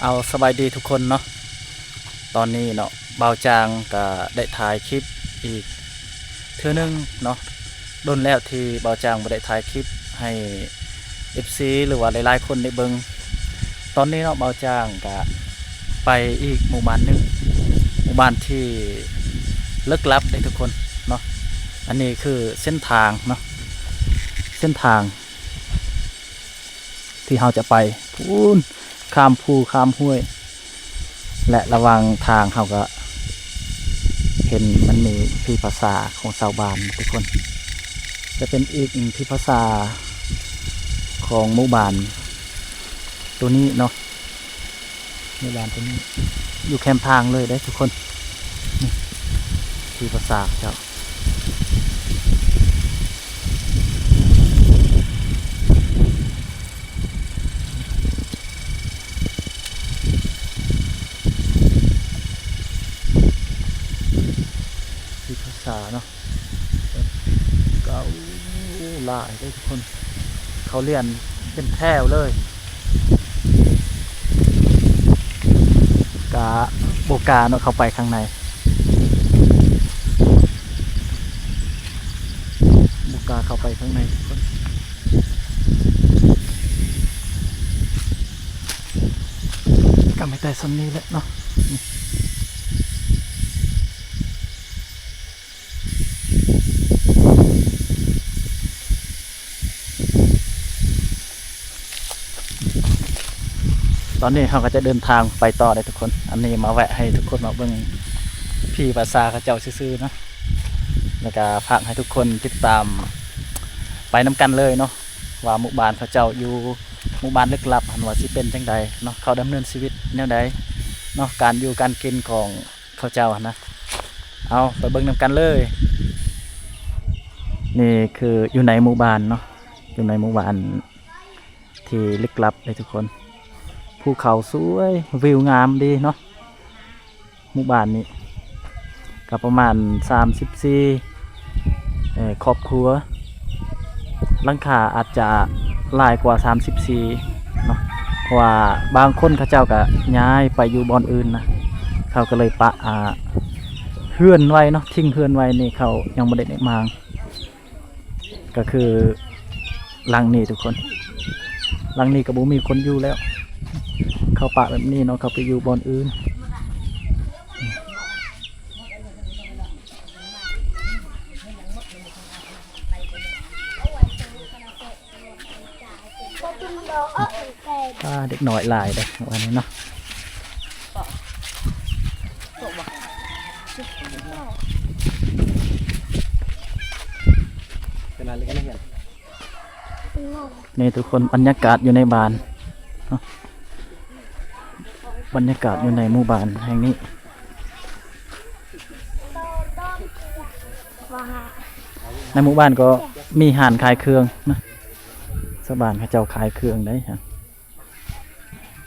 ເອົາ ສະບາຍດີທຸກຄົນເນາະ. ຕອນນີ້ເນາະ ບ່າວຈາງກະໄດ້ຖ່າຍຄລິບອີກເທື່ອໜຶ່ງເນາະ. ດົນແລ້ວທີ່ບ່າວຈາງບໍ່ໄດ້ຖ່າຍຄລິບໃຫ້ເອັຟຊີ ຫຼືວ່າຫຼາຍໆຄົນໄດ້ເບິ່ງ. ຕອນນີ້ເນາະ ບ່າວຈາງກະໄປອີກໝູ່ບ້ານໜຶ່ງ, ໝູ່ບ້ານທີ່ເລິກລັບເດ້ທຸກຄົນເນາະ. ອັນນີ້ຄືເສັ້ນທາງເນາະ, ເສັ້ນທາງ ທີ່ເຮົາຈະໄປພຸ້ນ ຂ້າມພູຂ້າມຫ້ວຍ ແລະ ລະຫວ່າງທາງເຮົາກະເຫັນມັນມີຜີພາສາຂອງຊາວບ້ານທຸກຄົນ. ຈະເປັນອີກຜີພາສາຂອງໝູ່ບ້ານໂຕນີ້ເນາະ. ໃນບ້ານຕົວນີ້ ຢູ່ແຄມທາງເລີຍເດ້ທຸກຄົນ. ນີ້ ທີ່ປາສາດເຈົ້າ ທີ່ປາສາດເນາະ. ກະ ໂອ້ ຫຼາຍເດ້ທຸກຄົນ ເຂົາລຽນເປັນແຖວເລີຍ. ກະບໍ່ກ້າເນາະ ເຂົ້າໄປຂ້າງໃນ ບໍ່ກ້າເຂົ້າໄປຂ້າງໃນທຸກຄົນ. ກະມີແຕ່ສ່ຳນີ້ແຫຼະເນາະ. ຕອນນີ້ເຮົາກະຈະເດີນທາງໄປຕໍ່ເດ້ທຸກຄົນ. ອັນນີ້ມາແວະໃຫ້ທຸກຄົນມາເບິ່ງຜີພາສາເຂົາເຈົ້າຊື່ໆເນາະ ແລ້ວກະຝາກໃຫ້ທຸກຄົນຕິດຕາມໄປນຳກັນເລີຍເນາະ ວ່າໝູ່ບ້ານເຂົາເຈົ້າຢູ່ ໝູ່ບ້ານເລິກລັບຫັ້ນວ່າຊິເປັນຈັ່ງໃດເນາະ ເຂົາດຳເນີນຊີວິດແນວໃດເນາະ ການຢູ່ການກິນຂອງ ເຂົາເຈົ້າຫັ້ນນະ. ເອົາ ໄປເບິ່ງນຳກັນເລີຍ. ນີ້ຄືຢູ່ໃນໝູ່ບ້ານເນາະ ຢູ່ໃນໝູ່ບ້ານທີ່ລຶກລັບເດ້ທຸກຄົນ. ພູເຂົາສວຍ ວິວງາມດີເນາະ. ໝູ່ບ້ານນີ້ກະປະມານສາມສິບສີ່ ເອີ ຄອບຄົວ ຫຼັງຄາອາດຈະຫຼາຍກວ່າສາມສິບສີ່ເນາະ ເພາະວ່າບາງຄົນເຂົາເຈົ້າກະຍ້າຍໄປຢູ່ບ່ອນອື່ນນະ ເຂົາກະເລີຍປະ ອ່າ ເຮືອນໄວ້ເນາະ ຖິ້ມເຮືອນໄວ້ນີ້ ເຂົາຍັງບໍ່ໄດ້ໄດ້ມ້າງ. ກະຄືຫຼັງນີ້ທຸກຄົນ ຫຼັງນີ້ກະບໍ່ມີຄົນຢູ່ແລ້ວ ເຂົາປະແບບນີ້ເນາະ ເຂົາໄປຢູ່ບ່ອນອື່ນ. ອ່າ ເດັກນ້ອຍຫຼາຍເດ້ວັນນີ້ເນາະ. ນີ້ທຸກຄົນ ບັນຍາກາດຢູ່ໃນບ້ານເນາະ ບັນຍາກາດຢູ່ໃນໝູ່ບ້ານແຫ່ງນີ້. ໃນໝູ່ບ້ານກໍມີຮ້ານຂາຍເຄື່ອງນະ ຊາວບ້ານເຂົາເຈົ້າຂາຍເຄື່ອງໄດ໋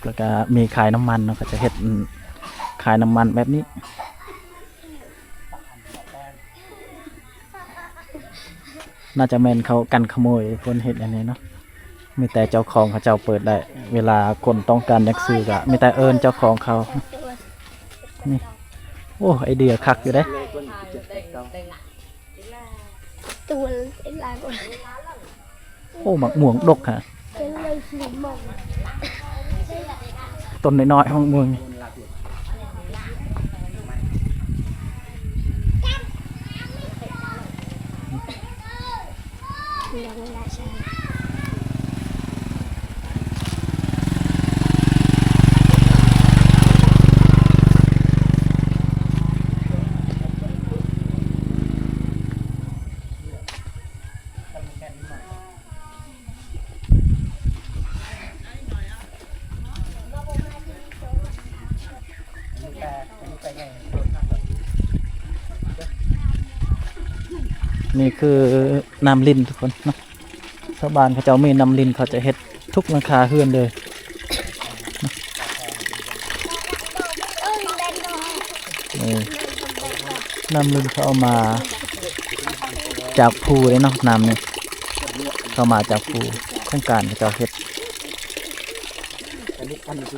ແລ້ວກະມີຂາຍນ້ຳມັນເນາະ ເຂົາຈະເຮັດ ອາ ຂາຍນ້ຳມັນແບບນີ້. ໜ້າຈະແມ່ນເຂົາກັນຂະໂມຍ ເພິ່ນເຮັດອັນນີ້ເນາະ. ມີແຕ່ເຈົ້າຂອງເຂົາເຈົ້າເປີດໄດ້ ເວລາຄົນຕ້ອງການຢາກຊື້ກະມີແຕ່ເອີ້ນເຈົ້າຂອງເຂົາ. ນີ້ ໂອ້ ໄອເດຍຄັກຢູ່ເດ້. ໂອ້ ໝາກມ່ວງດົກຫະ ຕົ້ນນ້ອຍໆ ໝາກມ່ວງນີ້. ນີ້ຄືນ້ຳລິນທຸກຄົນເນາະ ຊາວບ້ານເຂົາເຈົ້າມີນ້ຳລິນ ເຂົາຈະເຮັດທຸກຫຼັງຄາເຮືອນເລີຍ. ເອີ ນ້ຳລິນເຂົາເອົາມາຈາກພູເດ້ເນາະ ນ້ຳນີ້ເຂົາມາຈາກພູ ໂຄງການເຂົາເຈົ້າເຮັດ.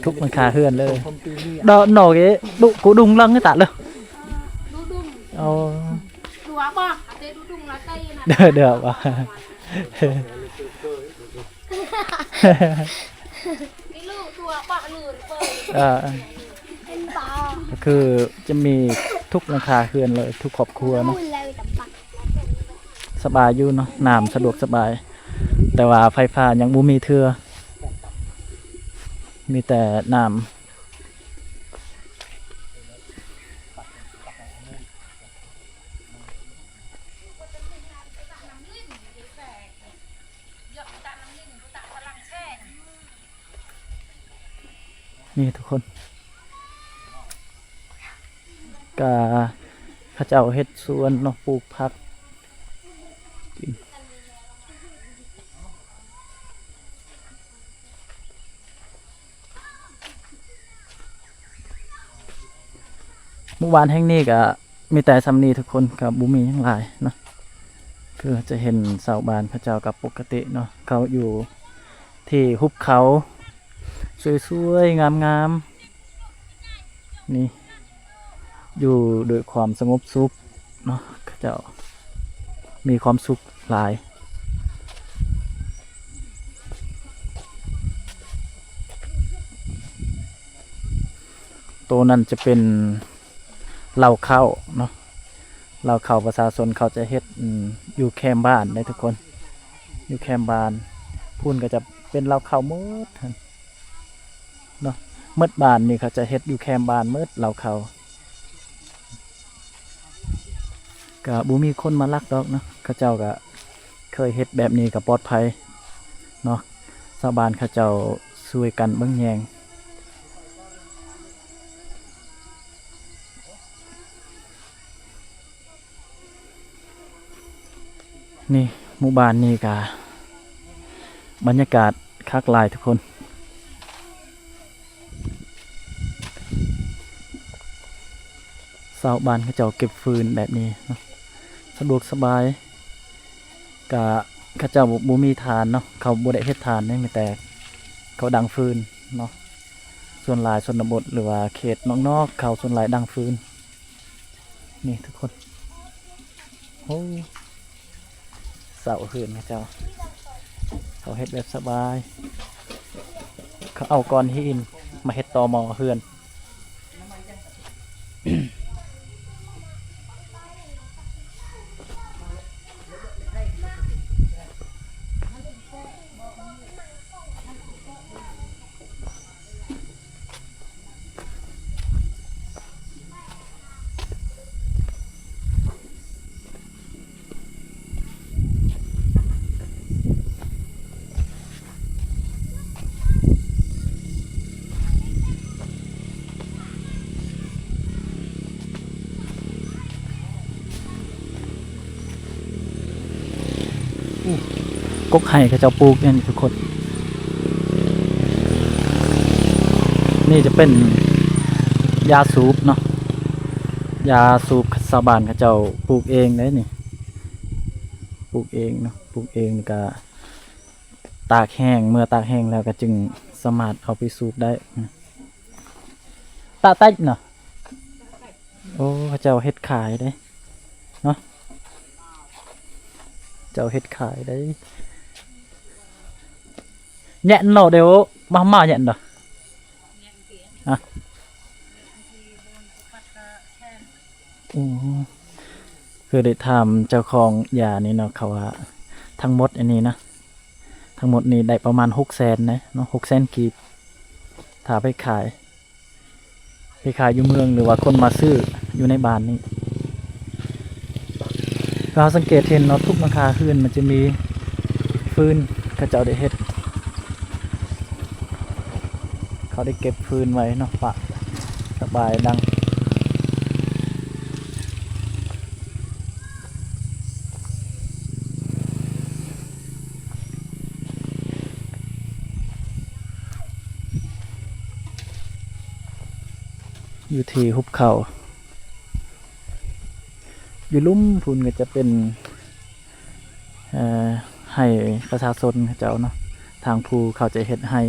ທຸກຫຼັງຄາເຮືອນເລີຍ. Đó, nó cái đu-, cú đùng lăng cái tả lơ. Ô. Dua bah, ada dudung lah tadi nak. Dah, dah, bah. Dulu dua bah lur. ອ່າ Entah. ກໍຄືຈະມີທຸກຫຼັງຄາເຮືອນເລີຍ ທຸກຄອບຄົວເນາະ. ສະບາຍຢູ່ເນາະ ນ້ຳສະດວກສະບາຍ ແຕ່ວ່າໄຟຟ້າຍັງບໍ່ມີເທື່ອ ມີແຕ່ນ້ຳ. ນີ້ທຸກຄົນ ກະເຂົາເຈົ້າເຮັດສວນເນາະ ປູກຜັກກິນ. ໝູ່ບ້ານແຫ່ງນີ້ກະມີແຕ່ສ່ຳນີ້ທຸກຄົນ ກະບໍ່ມີຫຍັງຫຼາຍເນາະ. ຄືຈະເຫັນຊາວບ້ານເຂົາເຈົ້າກະປົກກະຕິເນາະ ເຂົາຢູ່ທີ່ຫຸບເຂົາ ສວຍໆ ງາມໆ ນີ້ ຢູ່ດ້ວຍຄວາມສະຫງົບສຸກເນາະ ເຂົາເຈົ້າມີຄວາມສຸກຫຼາຍ. ໂຕນັ້ນຈະເປັນເລົ້າເຂົ້າເນາະ ເລົ້າເຂົ້າປະຊາຊົນເຂົາຈະເຮັດ ອືມ ຢູ່ແຄມບ້ານເດ້ທຸກຄົນ ຢູ່ແຄມບ້ານ ພຸ້ນກໍຈະເປັນເລົ້າເຂົ້າໝົດຫັ້ນເນາະ ໝົດບ້ານນີ້ເຂົາຈະເຮັດຢູ່ແຄມບ້ານໝົດເລົ້າເຂົ້າ. ກະບໍ່ມີຄົນມາລັກດອກເນາະ ເຂົາເຈົ້າກະເຄີຍເຮັດແບບນີ້ກະປອດໄພເນາະ ຊາວບ້ານເຂົາເຈົ້າຊ່ວຍກັນເບິ່ງແຍງ. ນີ້ ໝູ່ບ້ານນີ້ກະບັນຍາກາດຄັກຫຼາຍທຸກຄົນ. ຊາວບ້ານເຂົາເຈົ້າເກັບຟືນແບບນີ້ເນາະ ສະດວກສະບາຍ. ກະເຂົາເຈົ້າບໍ່ ບໍ່ມີຖ່ານເນາະ ເຂົາບໍ່ໄດ້ເຮັດຖ່ານເດ້ ມີແຕ່ເຂົາດັງຟືນເນາະ. ສ່ວນຫຼາຍຊົນນະບົດ ຫຼືວ່າເຂດນອກໆ ເຂົາສ່ວນຫຼາຍດັງຟືນ. ນີ້ທຸກຄົນ ໂອ້ ເສົາເຮືອນເຂົາເຈົ້າ ເຂົາເຮັດແບບສະບາຍ ເຂົາເອົາກ້ອນຫີນມາເຮັດຕໍມໍເຮືອນ. ໂອ້ ກົກໄຮ່ເຂົາເຈົ້າປູກແນວນີ້ທຸກຄົນ. ນີ້ຈະເປັນຢາສູບເນາະ ຢາສູບຊາວບ້ານເຂົາເຈົ້າປູກເອງເດ້ນີ້ ປູກເອງເນາະ ປູກເອງ ກະຕາກແຫ້ງ ເມື່ອຕາກແຫ້ງແລ້ວກະຈຶ່ງສາມາດເອົາໄປສູບໄດ້. ຕາເຕັດເນາະ ໂອ້ ເຂົາເຈົ້າເຮັດຂາຍເດ້ເນາະ ເຈົ້າເຮັດຂາຍໄດ້. ແຍະເນາະ ເດວມາ ມາແຍະເນາະ ອະ ໂອ້ ຄືໄດ້ຖາມເຈົ້າຂອງຢານີ້ເນາະ ເຂົາວ່າທັງໝົດອັນນີ້ນະ ທັງໝົດນີ້ໄດ້ປະມານຫົກແສນເນາະ ຫົກແສນກີບ ຖ້າໄປຂາຍ ໄປຂາຍຢູ່ເມືອງ ຫຼືວ່າຄົນມາຊື້ຢູ່ໃນບ້ານນີ້. ເຮົາສັງເກດເຫັນເນາະ ທຸກຫຼັງຄາເຮືອນມັນຈະມີຟືນ ເຂົາເຈົ້າໄດ້ເຮັດ ເຂົາໄດ້ເກັບຟືນໄວ້ເນາະ ປະສະບາຍດັງ. ຢູ່ທີ່ຫຸບເຂົາ ຢູ່ລຸ່ມພຸ້ນກໍຈະເປັນ ເອີ ໄຮ່ປະຊາຊົນເຂົາເຈົ້າເນາະ ທາງພູເຂົາຈະເຮັດໄຮ່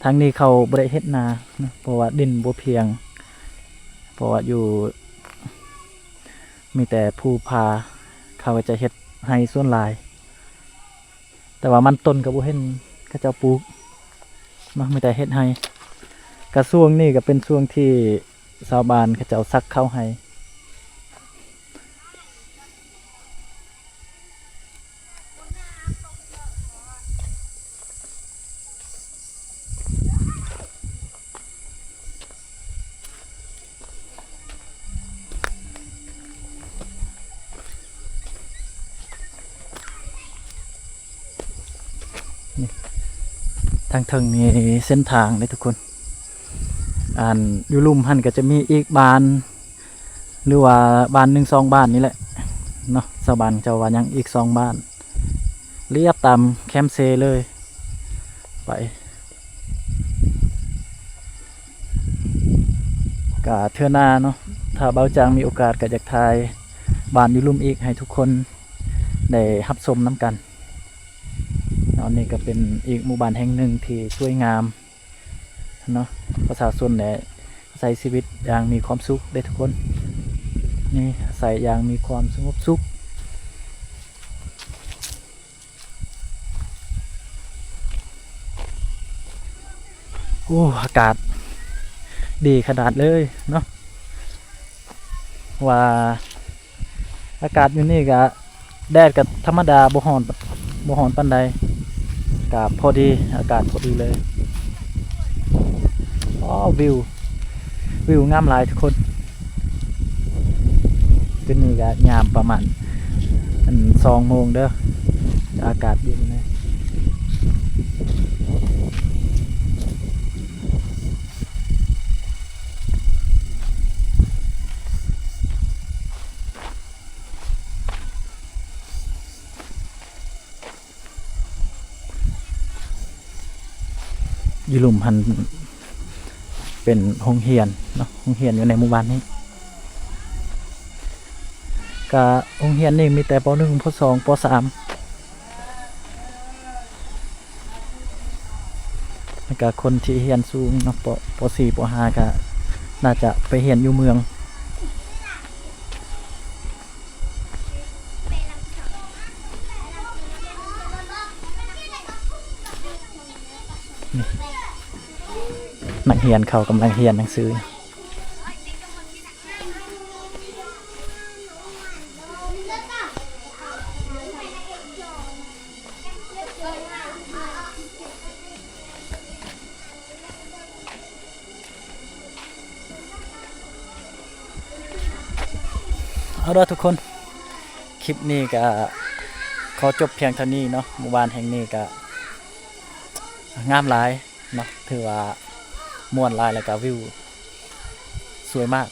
ທາງນີ້ເຂົາບໍ່ໄດ້ເຮັດນາເນາະ ເພາະວ່າດິນບໍ່ພຽງ ເພາະວ່າຢູ່ມີແຕ່ພູຜາ ເຂົາກໍຈະເຮັດໄຮ່ສ່ວນຫຼາຍ. ແຕ່ວ່າມັນຕົ້ນກໍບໍ່ເຫັນເຂົາເຈົ້າປູກເນາະ ມີແຕ່ເຮັດໄຮ່. ກະຊ່ວງນີ້ກໍເປັນຊ່ວງທີ່ຊາວບ້ານເຂົາເຈົ້າສັກເຂົ້າໄຮ່. ນີ້ ທາງເທິງນີ້ເສັ້ນທາງເດ້ທຸກຄົນ. ອັນຢູ່ລຸ່ມຫັ້ນກໍຈະມີອີກບ້ານ ຫຼືວ່າບ້ານໜຶ່ງສອງບ້ານນີ້ແຫຼະເນາະ. ຊາວບ້ານເຈົ້າວ່າຍັງອີກສອງບ້ານ ລຽບຕາມແຄມເຊເລີຍໄປ. ກະເທື່ອໜ້າເນາະ ຖ້າເບົາຈາງມີໂອກາດ ກະຢາກຖ່າຍບ້ານຢູ່ລຸ່ມອີກໃຫ້ທຸກຄົນໄດ້ຮັບຊົມນຳກັນເນາະ. ນີ້ກະເປັນອີກໝູ່ບ້ານແຫ່ງໜຶ່ງທີ່ສວຍງາມເນາະ. ປະຊາຊົນໄດ້ໃຊ້ຊີວິດຢ່າງມີຄວາມສຸກເດ້ທຸກຄົນ. ນີ້ ອາໄສຢ່າງມີຄວາມສະຫງົບສຸກ. ໂອ້ ອາກາດດີຂະໜາດເລີຍເນາະ ວ່າອາກາດຢູ່ນີ້ກະ ແດດກະທຳມະດາ ບໍ່ຮ້ອນ ບໍ່ຮ້ອນປານໃດ ກະພໍດີ ອາກາດພໍດີເລີຍ. ອໍ ວິວ ວິວງາມຫຼາຍທຸກຄົນ. ຄືນນີ້ກະຍາມປະມານ ອັນ ສອງໂມງເດີ ອາກາດເຢັນເລີຍ. ຢູ່ລຸ່ມຫັ້ນເປັນໂຮງຮຽນເນາະ ໂຮງຮຽນຢູ່ໃນໝູ່ບ້ານນີ້ ກະໂຮງຮຽນນີ້ມີແຕ່ ປໍໜຶ່ງ ປໍສອງ ປໍສາມ ແລ້ວກະຄົນທີ່ຮຽນສູງເນາະ ປໍສີ່ ປໍຫ້າ ກະໜ້າຈະໄປຮຽນຢູ່ເມືອງ. ນີ້ ນັກຮຽນເຂົາກຳລັງຮຽນໜັງສື. ເອົາລະທຸກຄົນ ຄລິບນີ້ກະຂໍຈົບພຽງເທົ່ານີ້ເນາະ. ໝູ່ບ້ານແຫ່ງນີ້ກະງາມຫຼາຍເນາະ ຖືວ່າມ່ວນຫຼາຍ ແລ້ວກະວິວສວຍມາກ.